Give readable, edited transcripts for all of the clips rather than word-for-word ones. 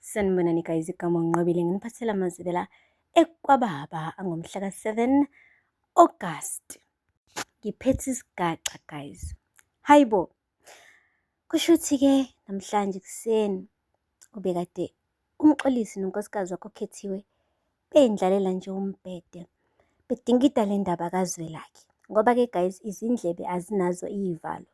Sanibonani guys, igama uNqobile nginiphathela amazwibela ekwababa angomhla ka-7 August. Ngiphethe isigaxa guys. Hayi bo. Kusho ukuthi-ke namhlanje ekuseni ubekade uMxolisi nonkosikazi wakhe oKhethiwe bey'ndlalela nje umbhede bedingida le ndaba kaZwelakhe. Ngoba-ke guys izindlebe azinazo iy'valo.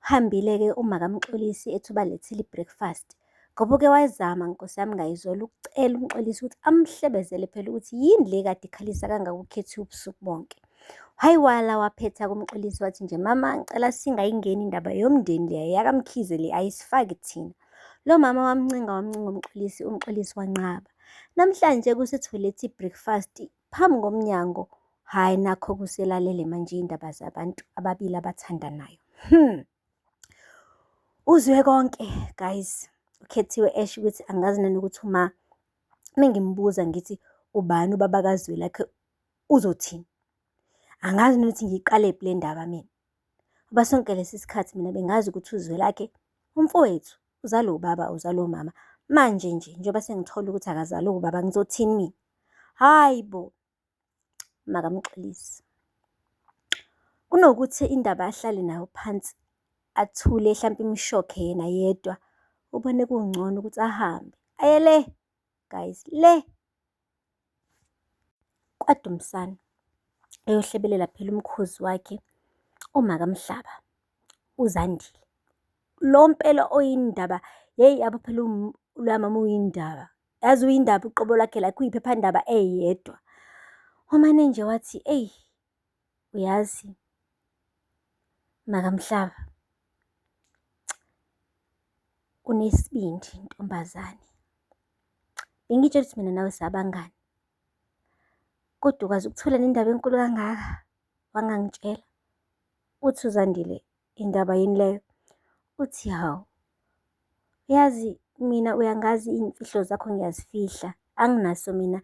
Uhambile-ke umakaMxolisi ethi ubalethele i-breakfast. Ngoba uke wazama nkosi yami ngayizolo ukucela uMxolisi ukuthi amhlebezele phela ukuthi yini le kade ikhalisa kangaka uKhethiwe ubusuku bonke. Hhayi wala waphetha kuMxolisi wathi nje mama ngicela singayingeni indaba yomndeni leya yakaMkhize le ayisifaki thina. Lo mama wamncenga wamncenga uMxolisi, uMxolisi wanqaba. Namhlanje kusethoyilethi i-breakfast phambi komnyango, hhayi nakho kuselalele manje iy'ndaba zabantu ababili abathandanayo. Uzwe konke guys, uKhethiwe esho ukuthi angazi nanokuthi uma mengimbuza ngithi ubani ubaba kaZwelakhe uzothini. Angazi nokuthi ngiyiqalephi le ndaba mina. Ngoba sonke lesi sikhathi mina bengazi ukuthi uZwelakhe umfowethu, uzalwa ubaba, uzalwa umama. Manje nje njengoba sengithola ukuthi akazalwa ubaba ngizothini mina? Hhayi bo, makaMxolisi. Kunokuthi indaba ahlale nayo phansi athule hlampe imshokhe yena yedwa, ubone kungcono ukuthi ahambe aye le guys, le kwaDumsane eyohlebelela phela umkhozi wakhe uMakaMhlaba, uZandile. Lo mpela oyindaba, yeyi yabo phela loya mama uyindaba. Yazi uyindaba uqobo lwakhe like uyiphephandaba eyedwa. Wamane nje wathi eyi uyazi MakaMhlaba unesibindi ntombazane. Bengitshela ukuthi mina nawe sabangani. Kodwa ukwazi ukuthula nendaba enkulu kangaka wangangitshela. Uthi uZandile indaba yini leyo? Uthi hawu, yazi mina uyangazi iy'mfihlo zakho ngiyazifihla. Anginaso mina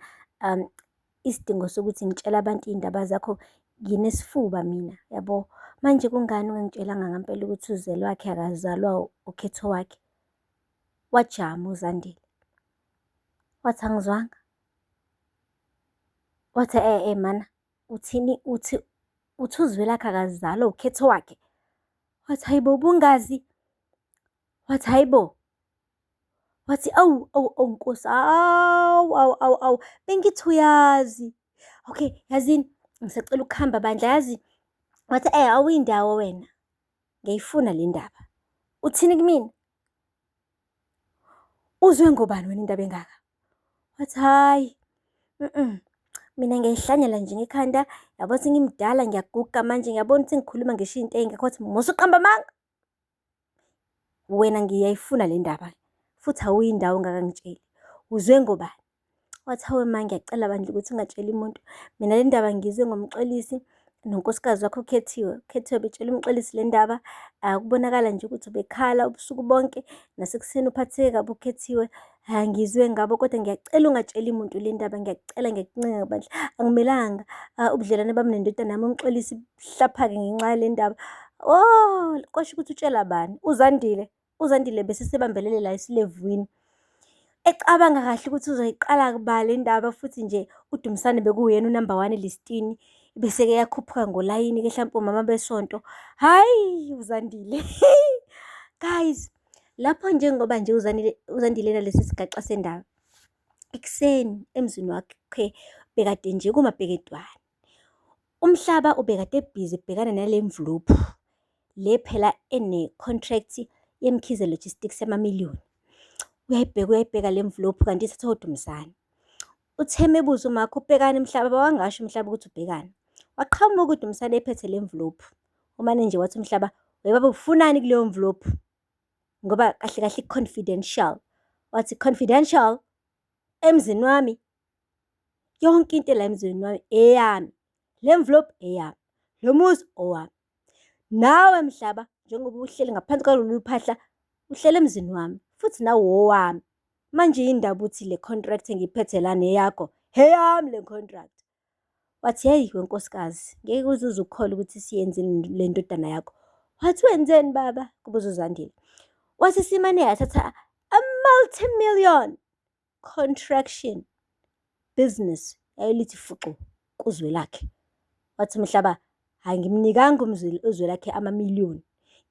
isidingo sokuthi ngitshele abantu iy'ndaba zakho, nginesifuba mina yabo. Manje kungani ungangitshelanga ngampela ukuthi uZwelakhe akazalwa ukhetho wakhe? Wajama uZandile, wathi angizwanga. Wathi e-e mana uthini uthi uthi uZwelakhe akazalwa ukhetho wakhe? Wathi hayi bo ubungazi? Wathi hayi bo. Wathi awu awu awu Nkosi awu awu awu awu bengithi uyazi. Okay yazini ngisacela ukuhamba bandla yazi. Wathi eh awuyindawo wena. Ngiyayifuna le ndaba. Uthini kumina? Uzwe ngobani wena indaba engaka? Wathi hhayi, mina ngiyayihlanyela nje ngekhanda, yabo sengimdala ngiyaguga manje ngiyabona ukuthi ngikhuluma ngisho into ey'ngekho. Wathi musa ukuqamba amanga. Wena ngiyayifuna le ndaba futhi awuyi ndawo ungakangitsheli. Uzwe ngobani? Wathi, hawe ma ngiyacela bandla ukuthi ungatsheli muntu. Mina le ndaba ngiyizwe ngoMxolisi nonkosikazi wakhe uKhethiwe. UKhethiwe betshela uMxolisi le ndaba, kubonakala nje ukuthi ubekhala ubusuku bonke nasekuseni uphatheke kabi uKhethiwe. Ngizwe ngabo kodwa ngiyacela ungatsheli muntu le ndaba, ngiyacela ngiyakuncenga bandla. Akumelanga ubudlelwane bami nendodana yami uMxolisi buhlaphake ngenxa yale ndaba. Oh, kwasho ukuthi utshela bani? UZandile. UZandile besesebambelele la esilevwini. Ecabanga kahle ukuthi uzoyiqala kuba le ndaba futhi nje uDumsane bekuwuyena unumber one elistini. Bese-ke yakhuphuka ngolayini-ke hlampe omama besonto. Hhayi uZandile. Guys, lapho njengoba nje uZandile uZandile nalesi sigaxa sendaba. Ekuseni emzini wakhe bekade nje kumabheketwane. Umhlaba ubekade ebhizi ebhekana nale mvulophu le phela ene-contract yeMkhize Logistics yamamiliyoni. Uyayibheka uyayibheka le mvulophu kanti ithathwa uDumsane. Uthe mebuza umakho ubhekani Mhlaba wangasho uMhlaba ukuthi ubhekani. Waqhamuka uDumsane ephethe le mvulophu. Umane nje wathi uMhlaba, webaba ufunani kuleyo mvulophu? Ngoba kahle kahle i-confidential. Wathi confidential emzini wami Yonke into ela emzini wami eyami. Le mvulophu eyami, lo muzi owami. Nawe mhlaba njengoba uhleli ngaphansi kwalolu phahla, uhleli emzini wami futhi nawe owami. Manje yini ndaba uthi le contract engiyiphethe lana eyakho? Eyami le contract. Wathi hheyi wenkosikazi, ngeke uze uze ukholwe ukuthi siyenzeni le ndodana yakho. Wathi wenzeni baba? Kubuza uZandile. Wathi simane yathatha a multi-million. Contraction business yayilithi fuxu kuZwelakhe. Wathi uMhlaba, angimnikanga uZwelakhe amamiliyoni,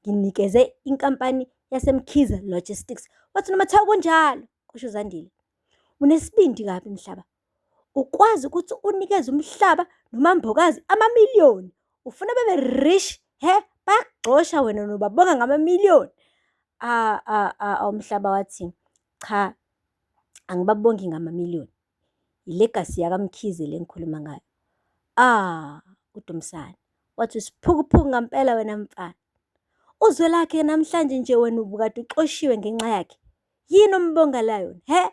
nginikeze inkampani yaseMkhize Logistics. Wathi noma kuthiwa kunjalo, kusho uZandile. Unesibindi kabi Mhlaba, ukwazi ukuthi unikeze uMhlaba noMaMbokazi amamiliyoni. Ufuna bebe rich, hhe? Bayakugxosha wena nobabonga ngamamiliyoni. Ah ah ah, uMhlaba wathi, cha, angibabongi ngamamiliyoni. I-legacy yakaMkhize le engikhuluma ngayo. Ah, uDumsane wathi usiphukuphuku ngampela wena mfana. Uzwelakhe namhlanje nje wena ubukade uxoshiwe ngenxa yakhe. Yini ombongela yona, hhe?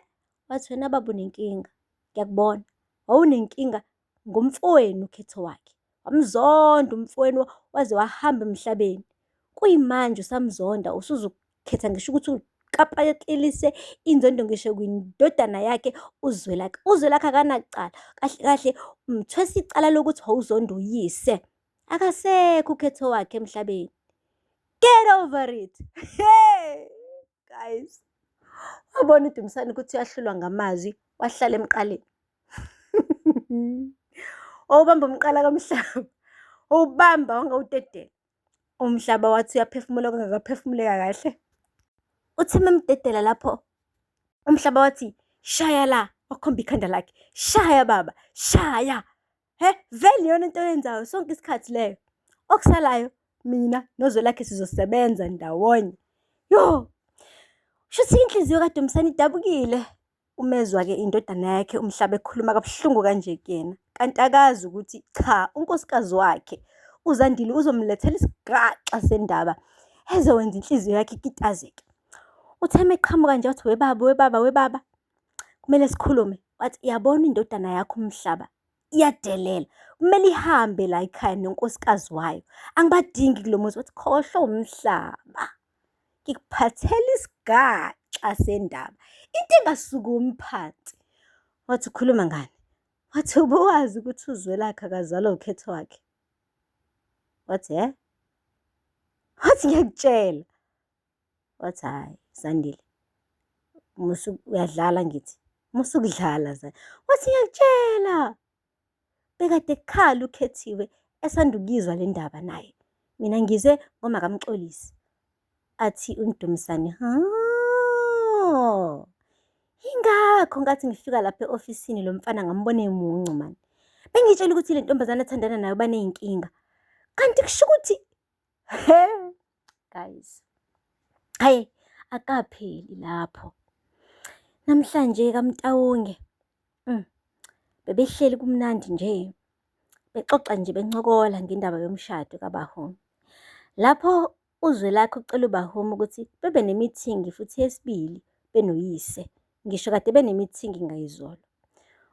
Wathi wena baba unenkinga, ngiyakubona. Wawunenkinga ngomfowenu ukhetho wakhe. Wamzonda umfowenu waze wahamba emhlabeni. Kuyimanje usamzonda usuzukhetha ngisho ukuthi ukapakelise inzondo ngisho kwindodana yakhe uZwelakhe. UZwelakhe akanacala. Kahle kahle umthwesa icala lokuthi wawuzonda uyise. Akasekho ukhetho wakhe emhlabeni. Get over it. Hey, guys. Wabona uDumsane ukuthi uyahlulwa ngamazwi, wahlala emqaleni. Wawubamba umqala kaMhlaba, wawubamba wangawudedela. Umhlaba wathi uyaphefumula kwangakaphefumuleka kahle. Uthi memdedela lapho, umhlaba wathi, shaya la, wakhomba ikhanda lakhe. Shaya baba, shaya. He, vele iyona into oyenzayo sonke isikhathi leyo. Okusalayo mina noZwelakhe sizosebenza ndawonye. Yo, shuthi inhliziyo kaDumsane idabukile. Umezwa-ke indodana yakhe uMhlaba ekhuluma kabuhlungu kanje kuyena. Kanti akazi ukuthi cha, unkosikazi wakhe uZandile uzomlethela isigaxa sendaba ezowenza inhliziyo yakhe ikitazeke. Uthe uma eqhamuka nje wathi, webaba, webaba, webaba, kumele sikhulume. Wathi, yabona indodana yakho uMhlaba iyadelela, kumele ihambe la ekhaya nonkosikazi wayo. Angibadingi kulo muzi. Wathi, khohlwa umhlaba, ngikuphathela isigaxa sendaba, into engasukumi phansi. Wathi, ukhuluma ngani? Wathi, ubuwazi ukuthi uZwelakhe akazalwa ukhetho wakhe? Wathi, hhe? Wathi, ngiyakutshela. Wathi, hhayi Zandile, musu uyadlala ngithi, musu ukudlala Zandile. Wathi, ngiyakutshela. Bekade kukhala uKhethiwe esanda ukuyizwa le ndaba naye. Mina ngizwe ngomakamxolisi. Athi uMdumisane, ha, ingakho ngathi ngifika lapha e-ofisini lo mfana ngambona emuncu mani. Bengitshela ukuthi le ntombazane athandana nayo baney'nkinga. Kanti kusho ukuthi, he, guys, hhayi akapheli lapho. Namhlanje kaMtawunge, bebehleli kumnandi nje, bexoxa nje bencokola ngendaba yomshado kaBahumi. Lapho uZwelakhe ucela uBahumi ukuthi bebe nemithingi futhi yesibili benoyise. Ngisho kade benemithingi ngayizolo.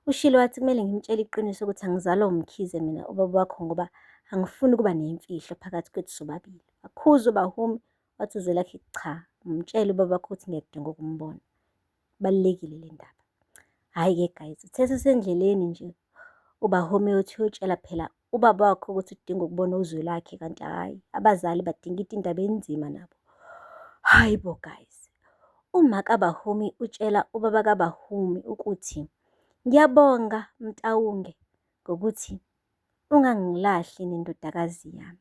Ushilo wathi kumele ngimtshele iqiniso ukuthi angizalwa uMkhize mina ubaba wakho ngoba angifuni ukuba nemfihlo phakathi kwethu sobabili. Wakhuza uBahumi wathi uZwelakhe cha, mtshele ubaba wakho ukuthi ngiyakudinga ukumbona. Kubalulekile le ndaba. Hhayi-ke guys, uthe sesendleleni nje uBahumi uthi uyotshela phela ubaba wakhe ukuthi udinga ukubona uZwelakhe kanti hhayi abazali badinga indaba enzima nabo. Hhayi bo guys, uma kaBahumi utshela ubaba kaBahumi ukuthi ngiyabonga Mtawunge ngokuthi ungangilahli nendodakazi yami.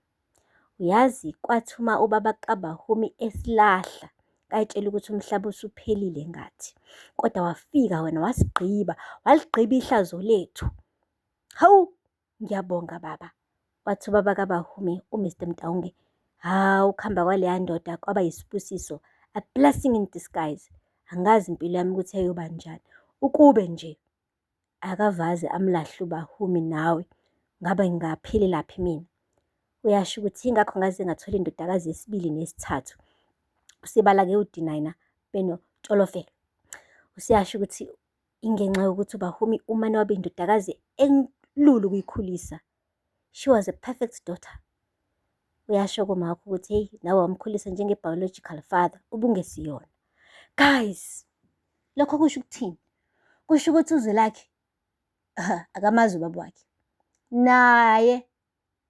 Uyazi kwathi uma ubaba kaBahumi esilahla kayitshela ukuthi umhlaba usuphelile ngathi. Kodwa wafika wena wasigqiba, waligqiba ihlazo lethu. Hawu, ngiyabonga baba. Wathi ubaba kaBahumi, uMr Mtawunge, hawu ukuhamba kwaleya ndoda kwaba yisibusiso, a blessing in disguise. Angazi impilo yami ukuthi yayoba njani. Ukube nje akavaze amlahle uBahumi nawe, ngabe ngingaphelelaphi mina. Uyasho ukuthi yingakho ngaze ngathola indodakazi yesibili nesithathu. Usebala-ke uDinayina benoTolofelo. Useyasho ukuthi ingenxa yokuthi uBahumi umane wabe indodakazi elula ukuyikhulisa. She was a perfect daughter. Uyasho kuma wakho ukuthi hey nawe wamkhulisa njenge-biological father ubungesiyona. Guys, lokho kusho ukuthini? Kusho ukuthi uZwelakhe akamazi ubaba wakhe. Naye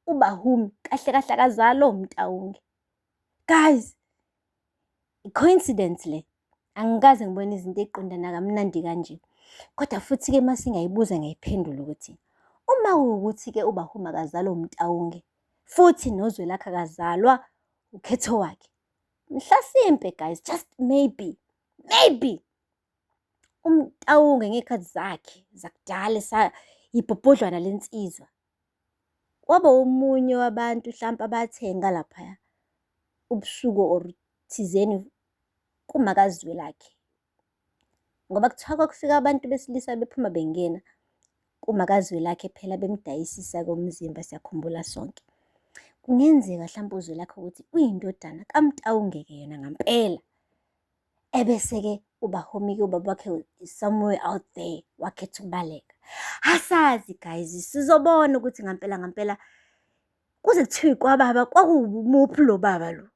uBahumi kahle kahle akazalwa uMtawunge. Guys, coincidence le. Angikaze ngibone izinto ey'qondana kamnandi kanje. Kodwa futhi-ke uma singayibuza ngiyayiphendula ukuthi, uma kuwukuthi-ke uBahuma akazalwa uMtawunge, futhi noZwelakhe akazalwa uKhetho wakhe, mhlasimpe guys, just maybe, maybe, uMtawunge ngey'khathi zakhe zakudala ibhobhodlwana lensizwa, waba omunye wabantu hlampe abathenga laphaya ubusuku or thizeni kumaKaZwelakhe. Ngoba kuthiwa kwakufika abantu besilisa bephuma bengena kumaKaZwelakhe phela bemdayisisa-ke umzimba, siyakhumbula sonke. Kungenzeka hlampe uZwelakhe ukuthi uyindodana kaMtawunge-ke yena ngampela. Ebese-ke uBahumi-ke ubaba wakhe is somewhere out there, wakhetha ukubaleka. Asazi guys, sizobona ukuthi ngampela ngampela kuze kuthiwe kwababa kwakuwumuphi lo baba lo,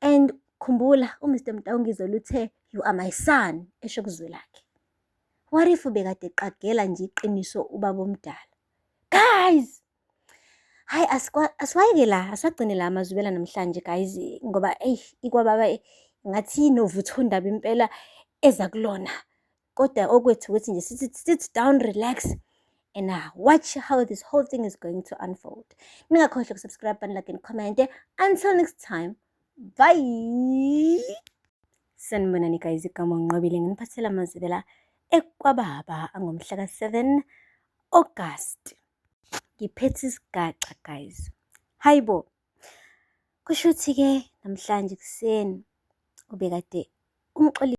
And khumbula u-Mr Mtawunge izolo uthe, you are my son, esho kuZwelakhe. What if ubekade eqagela nje iqiniso ubaba omdala? Guys! Hhayi asiwayeke la, asiwagcine la amazwibela namhlanje guys, ngoba eyi ikwababa ngathi inovuthondaba impela eza kulona. Kodwa okwethu ukuthi nje sithi sit down, relax and watch how this whole thing is going to unfold. Ningakhohlwa uku-subscribe, like and comment. Until next time, bye! Sanibonani guys, igama uNqobile, nginiphathela amazwibela ekwababa angomhla ka-7 August. Ngiphethe isigaxa guys. Hayibo, kusho ukuthi-ke namhlanje ekuseni ubekade umxoli.